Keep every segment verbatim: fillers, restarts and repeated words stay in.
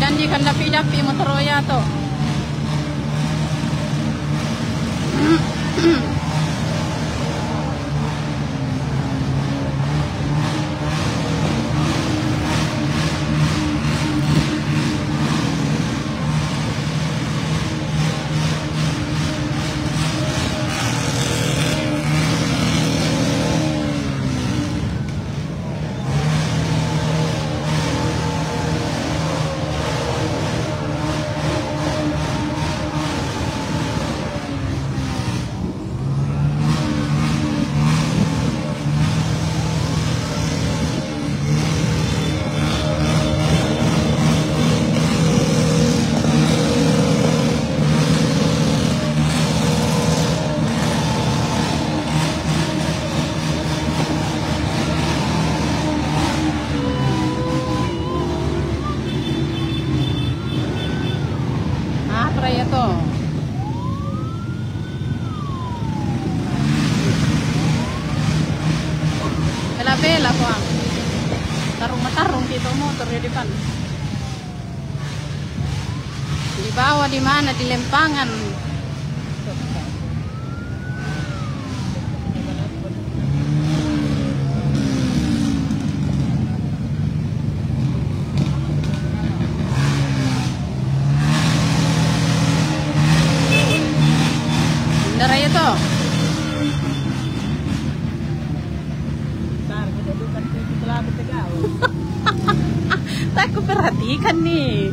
Andi kan dapi-dapi motor ya to. Ah, try ito. Bela-bela ko ang tarong-matarong dito motor ya depan. Di bawah di mana di Lempangan. Bener aja tuh. Tak ku perhatikan nih.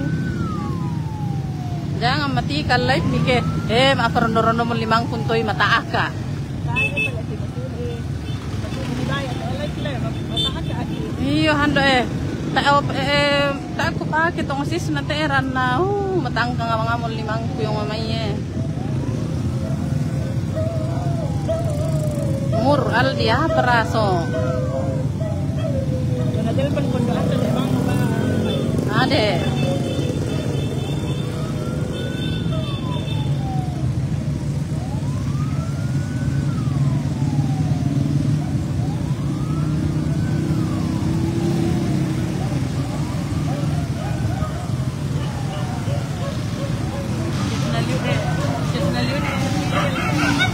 Jangan matikan live ni ke. Eh, ma rondo-rondo mo limangkun toy mata aka. Iyo, hando eh. Ta, eh, ta ku pake tong sis na teran na. Uh, matangka ngawang amon limangku yung mamai eh. Mur, Aldi, ah, peraso. Ade.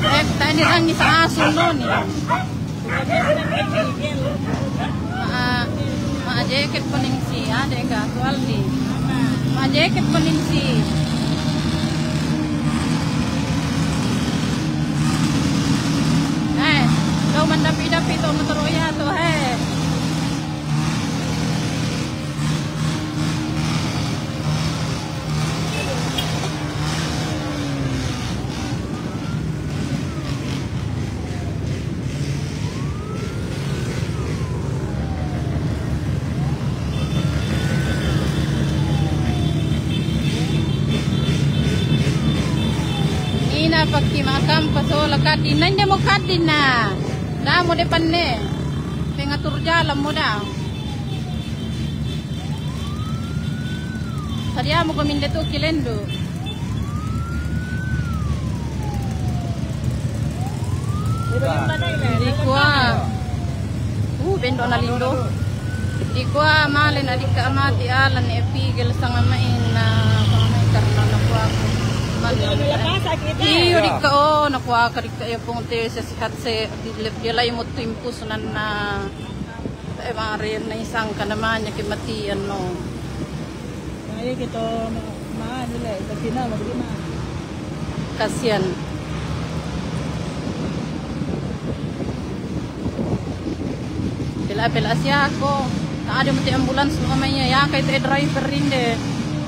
Eh, tadi nangis asu no ni. Ma, ma jacket paning si, ade ka, tual di. Ma jacket paning si. Eh, daw mandapi-dapi to motor ya to, eh. Ina paki makam pasola kadin. Nanya mo kadin na. Damo depan ne. Pengatur jalan mo da. Tadi amo ko minde tu kilendo. Di kua. Uh, bendo na lindo. Di kua male na dika mati alan e pigel sanga main na pamai karena na kua. Iyo dika o na kua ka dika e pung te se sihat se di lep dia lai mo timpus nan na. Eh, mare na isang ka namanya kematian no. Kaya kito ma, ma, ano le, kasi na, magdi na. Kasian. Pela-pela siya ako. Tak ada mati ambulans no amanya. Ya, kay te driver rinde.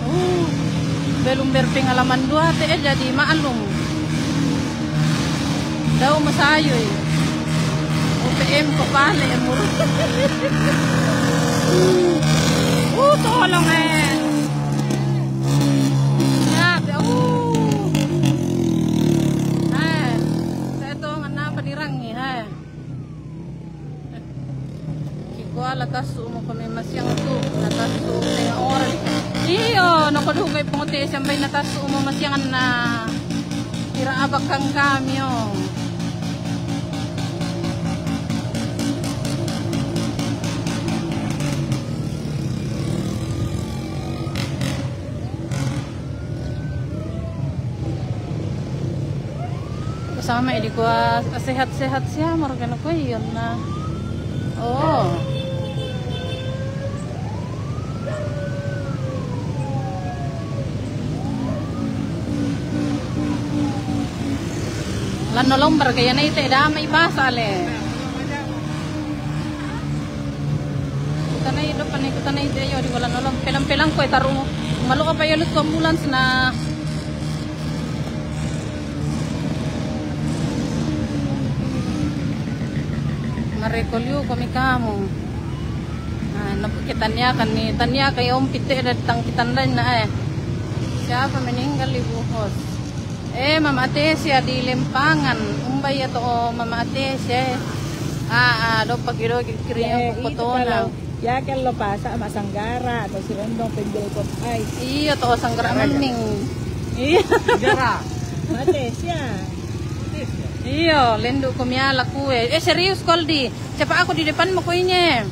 Uh, belum berpengalaman dua te jadi maklum. Daw masayoy. O P M ko pale mo. Uh, tolong eh. Ya, uh. Eh, sa ito nga napadirang eh, ha. Kikuala tasu mo kami masiang tu, natasu tengah orang. Iyo, nakadugay punguti siyambay natasu mo masiangan na tira abakang kami, oh. Mama, di kua sehat-sehat siya, marga na ko yun na. Oh. Lan nolong marga yan ay te, damay basa le. Kutanay do, panay kutanay te, yo, di ko lan nolong. Pelang-pelang ko, eh, taru. Malo ka pa yun, ambulance na. Marekolyo kami kamu. Ah, napu-, kitanya kan ni, tanya kay Om Pite datang kitanda na, eh. Siapa meninggal di Buhos? Eh, Mama Atesia di Lempangan. Umbay ya to, Mama Atesia, eh. Ah, ah, do pagido kiri. Eh, ko itu tona. Kalau ya, kalau pasa sama Sanggara atau si Rondong penjual pop ice. Iyo, to Sanggara maning. Iya. Sanggara. Mate siya. Iyo, lendu ko miala kue. Eh, serius, Koldi. Cepat aku di depan mo ko inye.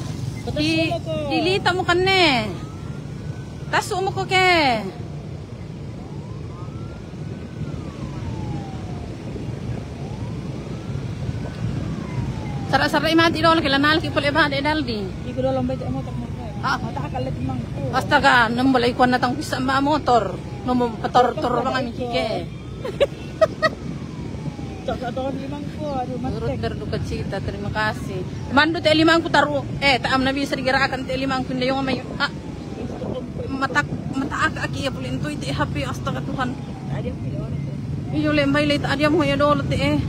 Di, di lita mo kanne. Tasu mo ko ke. Sara-sara imati dolo ke lanal ki pole ba de daldi. Iku dolo mbe cek motor motor. Ah. Mata akal lagi mang. Astaga, nembel ikuan natang bisa mba motor. Nomo petor-tor bang ami kike. Cok, cok, tolong limang ko, aduh, mati. Turut berduka cita, terima kasih. Mandu te limang ku taru, eh, tak am nabi serigara akan te limang ku ndayong amai. Ah. Mata, mata ak-, aki ya pulin tu ite H P, astaga Tuhan. Iyo, lembay lay ta adiam ho ya dolo te, eh.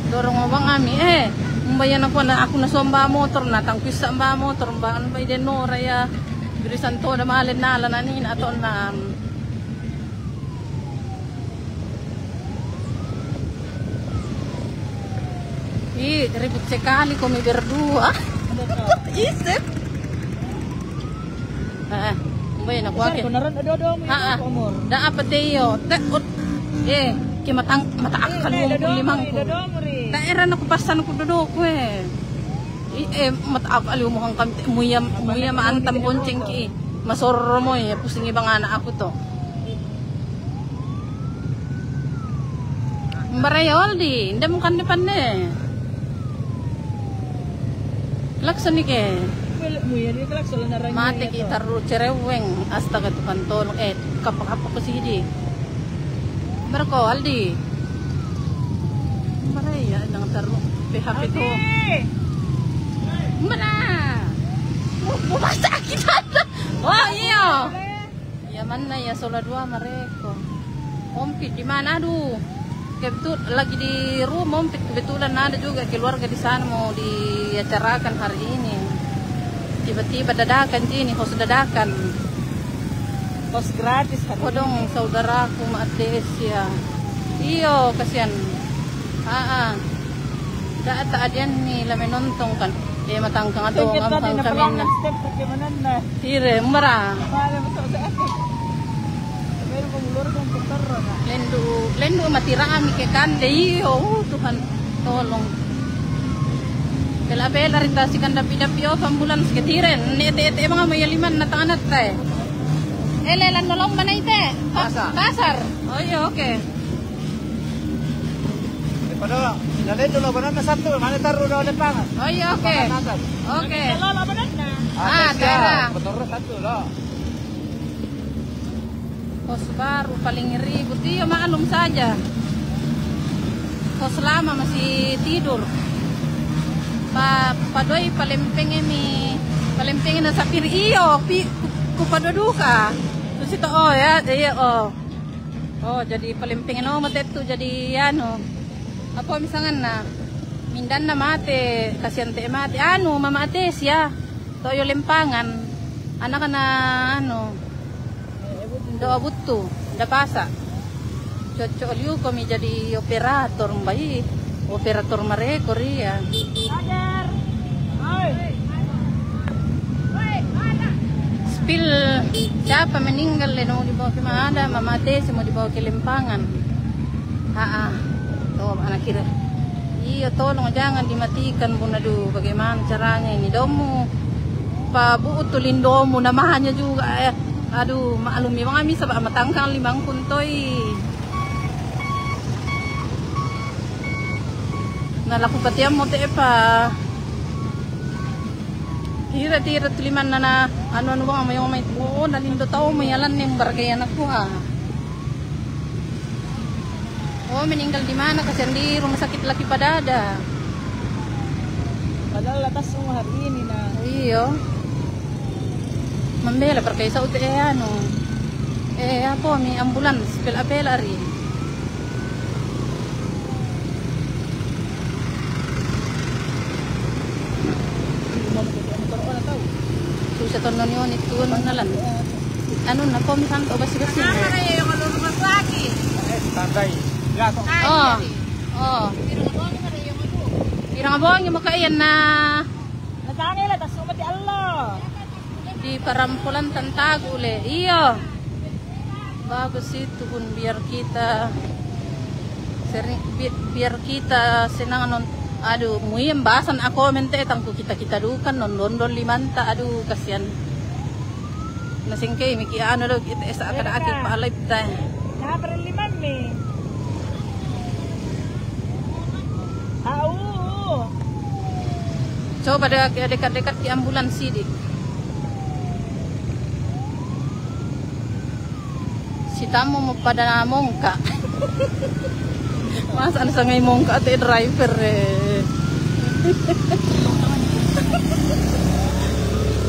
Dorong obang ami, eh. Mbayan aku na, aku na somba motor na, tangkisa mba motor, mba, mba ide nora ya. Birisan to da malen na, la nani na to na. Ih, ribut sekali kami berdua. Isip. Eh, mbe na kuake. Benar, ada, ada, ada, ada, ada. Da apa te iyo? Te, ut, eh, ke matang, mata akal mo limang ku. Daerah na ku pasan ku dodo ku, eh. I, eh, mata akal mo hangkan, muya, muya maantam bonceng ki. Masoro mo, eh, pusing ibang anak aku to. Mbaray Oldi, nda mo kan depan ne. Klakson ni ke. Mate ki taru cereweng. Astaga Tuhan tolong. Eh, kapa-kapa ko sidi. Mbaray ko Aldi. Mbaray ya nang taru P H P ko. Mana? Mau, mau masak kita. Wah, iya. Ya mana ya, sola dua mareko. Ompit di mana? Aduh. Kebetul-, lagi di rumah Ompit, kebetulan ada juga keluarga di sana mau diacarakan hari ini. Tiba-tiba dadakan sini, host dadakan. Host gratis hari ini. Kodong saudaraku Matesia. Iyo, kasihan. Ah, ah. Da ata adian ni la menonton kan. Eh, matangkang ato. Kita ngam di kang kamin na. Step bagaimana na? Ire, mara. Mara, masuk sa akin. Pero kung ulor kung putar na. Lendu, lendu matira ami ke kande. Iyo, uh, Tuhan, tolong. Bela-bela rita si kanda pida pio ambulans ke tiren. Ne ete-ete mga mayaliman na tanganat tayo. Eh, lelan nolong mana ite? Pa-, pasar. Pasar. Oh, iyo, okay. Pada, dali dulu, benar na satu, mana taruh daw depan? Oh, iya, oke. Pakai atas. Oke. Kalau lah, benar na. Ah, atas ya, tara. Betul satu lah. Kos baru paling ribut. Iyo, maklum saja. Kos lama masih tidur. Pa, padoi palempeng ini, palempeng ini sapir iyo, pi, ku, ku padoduka. Terus itu, oh ya, iya, oh. Oh, jadi palempeng no, mate tu jadi anu. Apa misalnya na, mindan na mate, kasihan te mate. Anu, mama ate siya. Toyo Lempangan. Anak na, anu, do abut tu, da pasa. Cocok liu kami jadi operator, mbai. Operator mareko ria. Spill, siapa meninggal le, mau dibawa ke mana? Mama ate si mau dibawa ke Lempangan. Haa. Tuh, anak kira. Iya, tolong jangan dimatikan, Bun. Aduh, bagaimana caranya ini? Domu. Pak Bu, tulin domu namanya juga, eh. Aduh, maklum memang kami sebab matangkang limang kuntoi. Nah, laku patiam mo te, Pak. Tira-tira tuliman nana, anu, anu, bang, amayong, amay, oo, nalindo tau, mayalan ning bargay anakku, ha. Oh, meninggal di mana? Kasihan, di rumah sakit lagi pada ada. Padahal latas mo hari ini na. Iyo. Mambela barkay sa ute, eh, anu. Eh, apa, mi ambulans, pela-pela ri. Susah tono ni oni tuon nalan. Anu na ko mi santo basi-basi. Tandai. Oh. Oh. Pirang bongi mo kaiyan na. Nasangay la, tas umati Allah. Di parampulan tantagu le. Iyo. Bagus itu pun, biar kita sering, bi-, biar kita senang non. Aduh, muim basan aku mente tangku kita-kita dukan non dondol limanta. Aduh, kasihan. Nasingke miki anu do kita esa kada aki palai ta. Nah, per lima mi. Au. Coba de-, dekat-dekat ki ambulans sidi. Si tamu mo pada mongka. Masa na sangay mongka te driver, eh.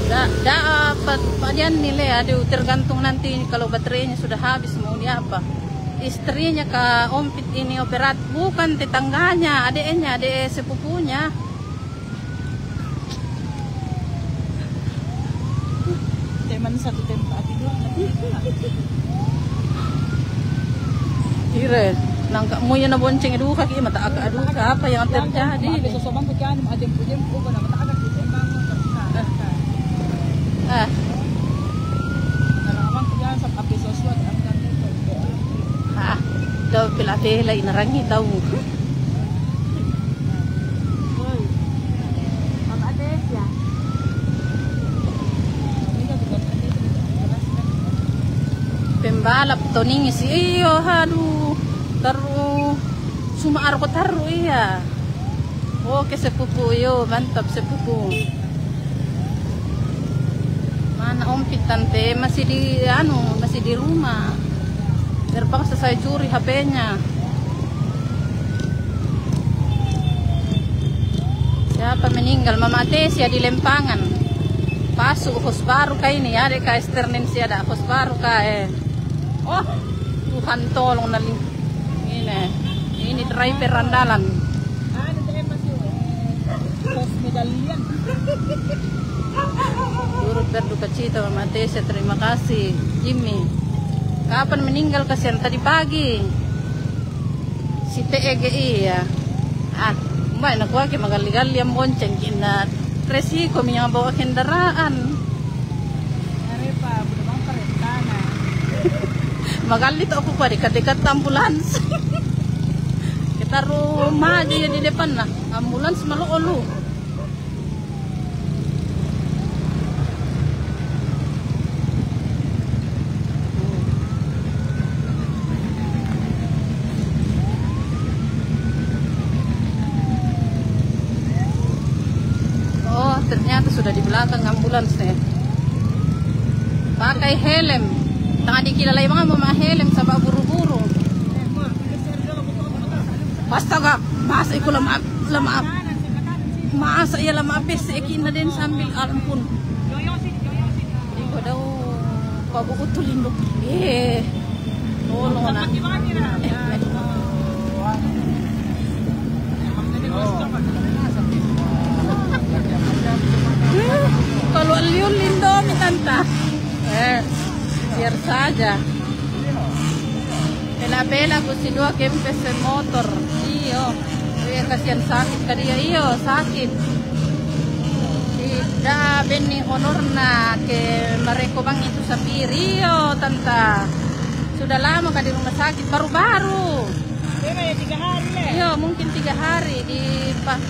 Da, da, pa, pa diyan nila, aduh, tergantung nanti kalau baterainya sudah habis mau diapa. Istrinya ka ompit ini operat, bukan tetangganya, adiknya, adik sepupunya. Teman satu tempat tidur. Ire, nangka muya na bonceng duka ki mata aka duka, apa yang terjadi? Ada sesoban tu kan, ada yang punya, oh, kena mata aka kita emang. Ah. Kalau abang kerja, sab-, apa sesuatu, apa kan itu. Ah, daw pila-pila inarangi tau. Pembalap to ning si iyo, aduh. Taru suma arko taru iya. Oke, sepupu, yo, mantap, sepupu. Mana ompit tante? Masih di, anu, masih di rumah. Terpaksa saya curi H P-nya. Siapa meninggal? Mama Tesia di Lempangan. Pasu, host baru ka ini, ya, dek ka Esternin si ada host baru ka, eh. Oh, Tuhan tolong nali. Ini, ini driver andalan. Anu, saya masih, eh, pos medalian. Turut berduka cita, Mama Tesia, terima kasih, Jimmy. Kapan meninggal, kasihan, tadi pagi. Si T E G I, ya. Ah, mbak, nak kuake magali-gali yang bonceng, kina resiko mi yang bawa kendaraan. Are pa, buda bang parentana. Magali to aku pa dekat-dekat ambulans. Kita rumah aja ya di depan lah. Ambulans malu olu. Oh, ternyata sudah di belakang ambulans nih. Pakai helm. Tanga dikilala imang mo ma helm sabab buru-buru. Astaga, masa iko lama, lama, masa iya lama apes eki na din sambil, ampun. Iko daw pabuko tulindo. Eh, tolong na. Kalau liu lindo mi tanta. Eh, biar saja. Bela-bela ku si dua kempes motor. Iyo. Iya, kasihan sakit ka dia. Iyo, sakit. Tidak beni honorna ke mareko bang itu sapiri. Iyo, tanta. Sudah lama ka di rumah sakit, baru-baru. Iya, mungkin tiga hari di pa-,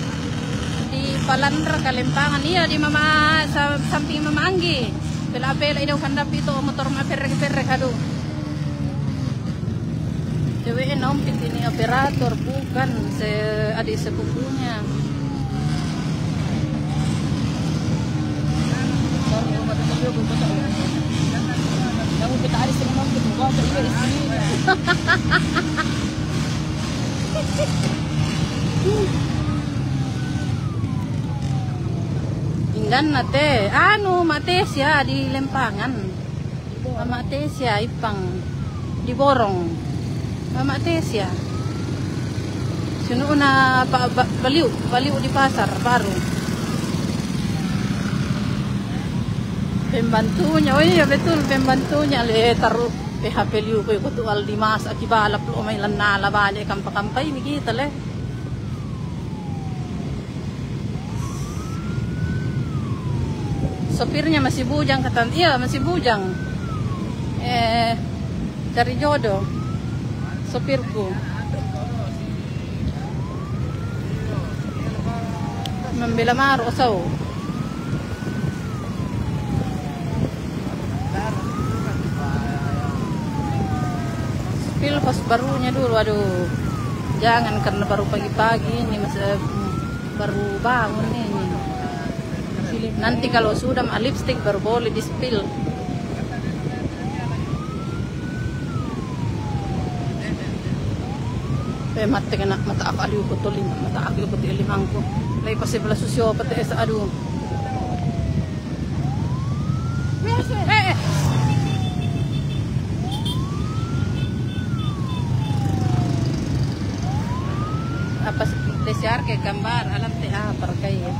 di Palandra, Kalempangan. Iya, di mama, sa-, samping Mama Anggi. Pela-pela idau kandapi to motor ma perrek-perrek, aduh. Cewek nom pitini operator, bukan se-, adik sepupunya. Kamu kita ada setengah malam gitu, wah, iya, istrinya. Inggan nate, anu, mate sia di Lempangan. Mama Tesia, ipang di Borong. Mama Tesia. Sunu na pa-, ba-, baliu, baliu di pasar baru. Pembantunya, oh iya betul, pembantunya le taruh P H P liu ko, ko tu al di mas akibalap lo mai lannala balik kampa-kampa ini kita le. Sopirnya masih bujang, kata, iya, masih bujang. Eh, cari jodoh. Sopirku. Membela maru, so. Spill host barunya dulu, aduh. Jangan, karena baru pagi-pagi ini, mas-, eh, baru bangun ini. Nanti kalau sudah ma lipstick baru boleh di-spill. Eh, mate kena mata aku, aliu ko tolima, mata aku ko ti limangku. Lai pasi bela susio pate esa, aduh. Eh, eh. Apa s-, T C R ke gambar alam te, ah, perkai ya.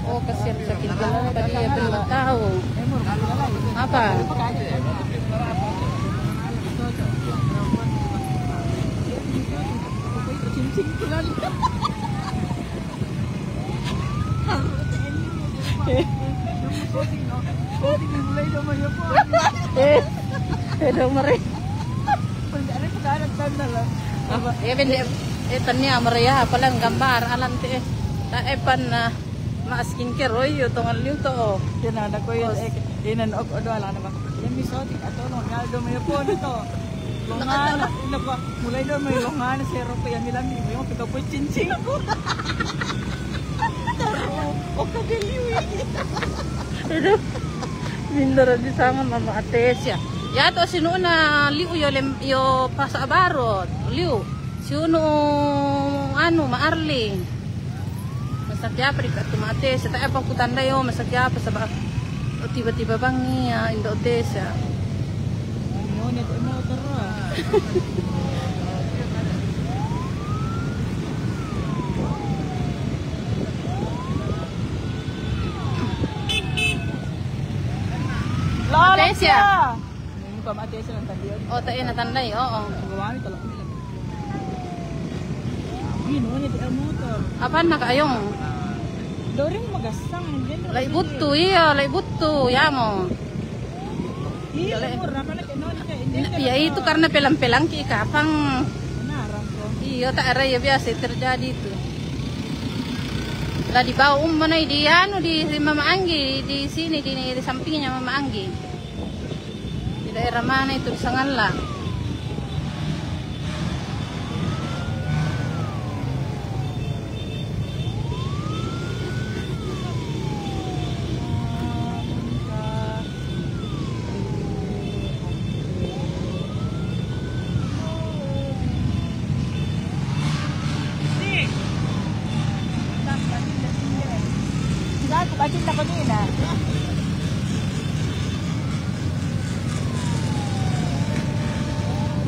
Oh, kasihan, sakit banget tadi ya, belum tahu. Apa? Eh, eh, do mari. Apa? Ya, bende, eh, tania mari ya, apalang gambar alam te, eh. Ta epan na. Ma skincare, oi, yo tongan liu to, oh. Ina na ko yo, eh, ina na ok odo ala na ba. Yan mi sotik ato no ngal do me po na to. Longan, ina ko, mulai do me longan, sero ko yan mi lambi, mo pika po cincin ko. Taro, o ka de liu ini. Aduh. Mindara di sama Mama Atesia. Ya to sinu na liu yo lem, yo pasa barot. Liu. Si unu, anu, Ma Arli. Masakit apa di katu mate, seta apa ku tanda yo, masakit apa sabab tiba-tiba bang ni, ya, indo te sa. Nyonya tu motor lah. Lalu Tesia. Ini pa mate sa ng tanda yo. Oh, tayo na tanda yo, oo. Gawa ni talak nila. Gino, ni ti motor. Apan na kaayong? Doring magasang, hindi. Lai buto, iya, lai buto, yamo. Iya, mura pa na kino, hindi. Iya, itu karena pelang-pelang ki kapang. Narang ko. Iya, tak ada ya biasa terjadi itu. Lah dibawa umma na di anu, di Mama Anggi, di sini, di, di sampingnya Mama Anggi. Di daerah mana itu, di Sangalla?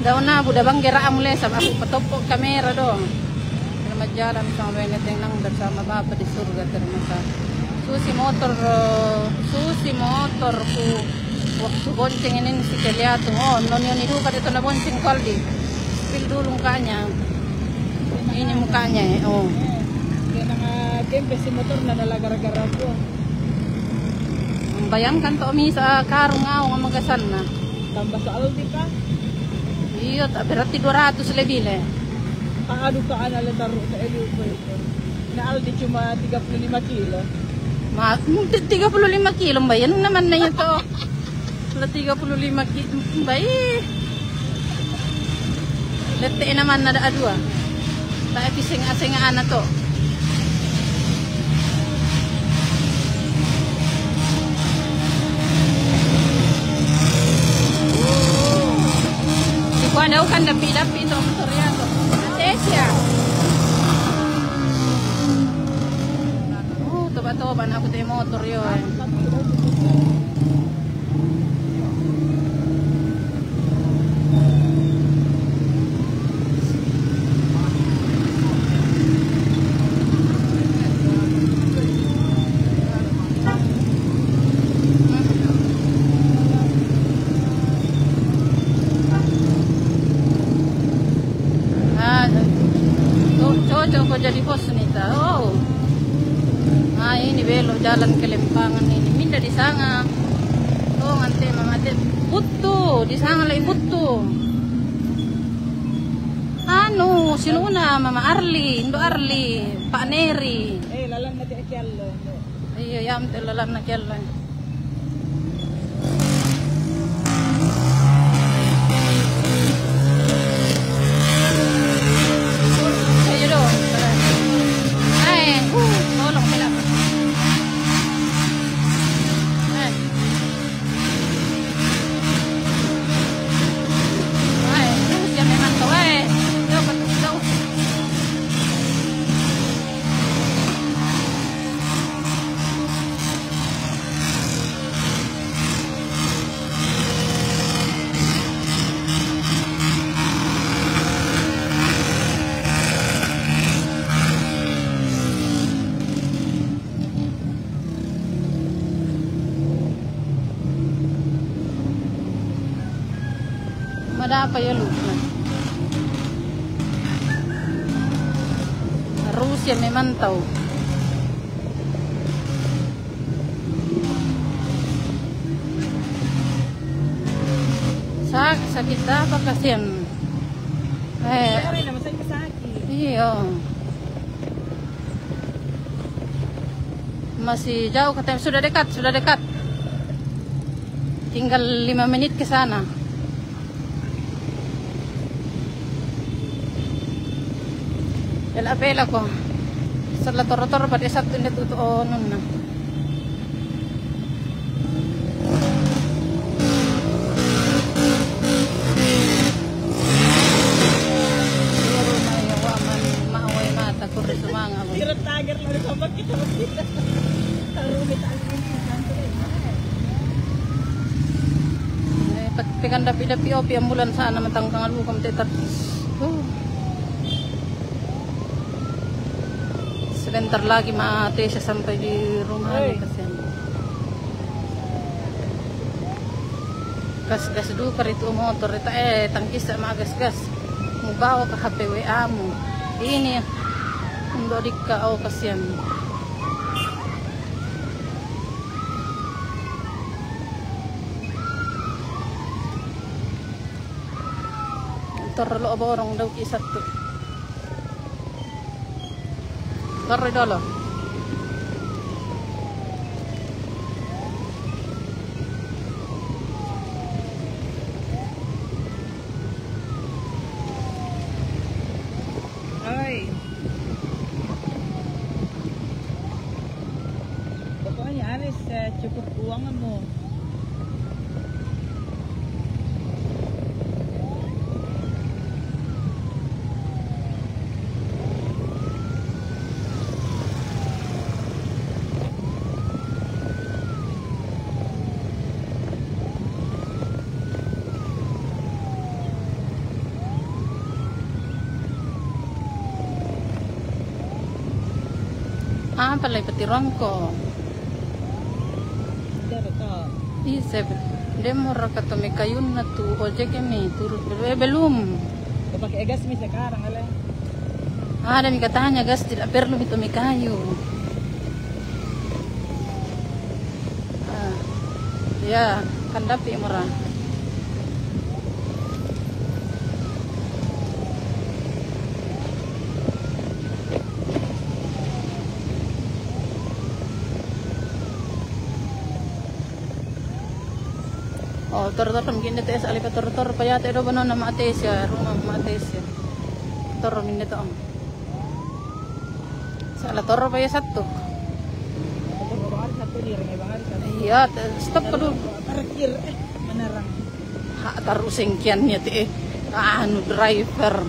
Daw na, buda bang gera amule, sabab aku patopok kamera do. Terima jalan sama Bene Tenang bersama Bapa di surga, terima kasih. Susi motor, eh, susi motor ku. Waktu bonceng ini si Keliatu. Oh, noni, noni dulu pada itu na bonceng kali. Spill dulu mukanya. Ini mukanya, eh. Oh. Dia nang, ah, game Kasi motor na nala gara-gara ko. Bayangkan to, mi sa karung aw nga magasan na. Tambah sa Aldi ka? Iyo, ta, berarti dua ratus lebih le. Paadu ka ana le taru sa Aldi ko ito. Na Aldi cuma tiga puluh lima kilo. Ma, tiga puluh lima kilo, bayan naman na ito. Wala tiga puluh lima ki-, bay. Lete naman na da adua. Tayo pising-asing ana to. Di ko daw kan dapi-dapi to, motor yan to. Ate siya. Oh, toba-toba na ako tayo motor yun. Ah, tu-, cocok ko jadi bos nita. Oh. Ah, ini belok jalan ke Lempangan ini. Minda di sana. Oh, ngante mamate. Buttu, di sana lagi buttu. Anu, sinuna Mama Arli, Indo Arli, Pak Neri. Eh, lalan na ti akiallo. Iya, ya, ante lalan na kiallo. Ayo dong. Ay, uh, tolong, Mila. Ay. Ay, uh, siya naman to, eh. Dapat, dapat. Mada apa ya lu? Rusia memantau. Sak-, sakit apa kasihan? Eh, iya. Masih jauh katanya. Sudah dekat, sudah dekat. Tinggal lima menit ke sana. Bela-bela ko. Sala toro-toro pada satu ini tutu onun na. Maway mata ko rin sumanga mo. Sirap tagar lang rin kapag kita magkita. Tarumit ang ini. Eh, pag pikan dapi-dapi, oh, piambulan sana matangkang alu kam tetat. Oh. Sebentar lagi mate siya sampai di rumah ni kasihan. Gas-gas du ka ritu motor, rita, eh, tangkis sa magas-gas. Mubawa ka H P W A mo. Ini, undo di ka, oh, kasihan. Motor lo borong daw kisatu. Torre dolo. Ay. Pokoknya alis, eh, cukup uang mo. Ah, palay pati rongko. Iya, betul. Isab, demo raka to mi kayun na tu ojek mi turut belu-, eh, belum. Ko pakai gas mi sekarang, ale. Ada mi katanya gas tidak perlu itu mi kayu. Ya, kan dapit murah. Oh, tor-tor mungkin D T S ali pa tor-tor pa ya te do bono nama A T S ya, rumah ma A T S ya. Tor mungkin to. Sala tor pa ya satu. Iya, te-, stop ka dulu. Parkir, eh, menerang. Ha, terus sengkiannya te, eh, anu, driver.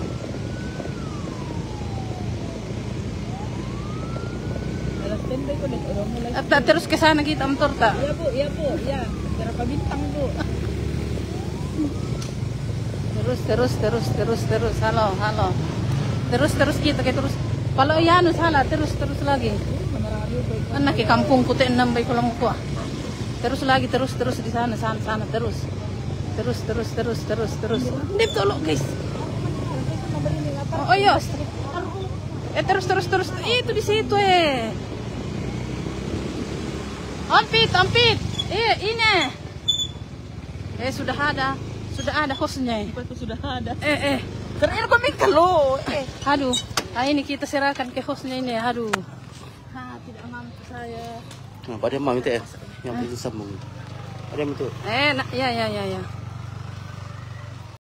Alas standby ko, dek, orang mulai. Ata, terus ke sana kita, motor ta. Iya, Bu, iya, Bu, iya. Berapa bintang, Bu? Terus, terus, terus, terus, terus. Halo, halo. Terus, terus kita ke terus. Kalau iya anu salah, terus, terus lagi. Mana ke kampung ku te enam baik kalau ku. Terus lagi, terus, terus di sana, sana, sana, terus. Terus, terus, terus, terus, terus. Dia tolong, guys. Oh, oh, iya. Eh, terus, terus, terus. Itu di situ, eh. Ampit, ampit. Eh, ini. Eh, sudah ada. Sudah ada hostnya, eh. Apa itu sudah ada? Eh, eh. Karena ini kami kalau, eh. Aduh. Ah, ini kita serahkan ke hostnya ini. Aduh. Ah, tidak mampu saya. Nah, pada mami te, eh. Yang itu sambung. Ada yang itu. Eh, nak, ya, ya, ya, ya.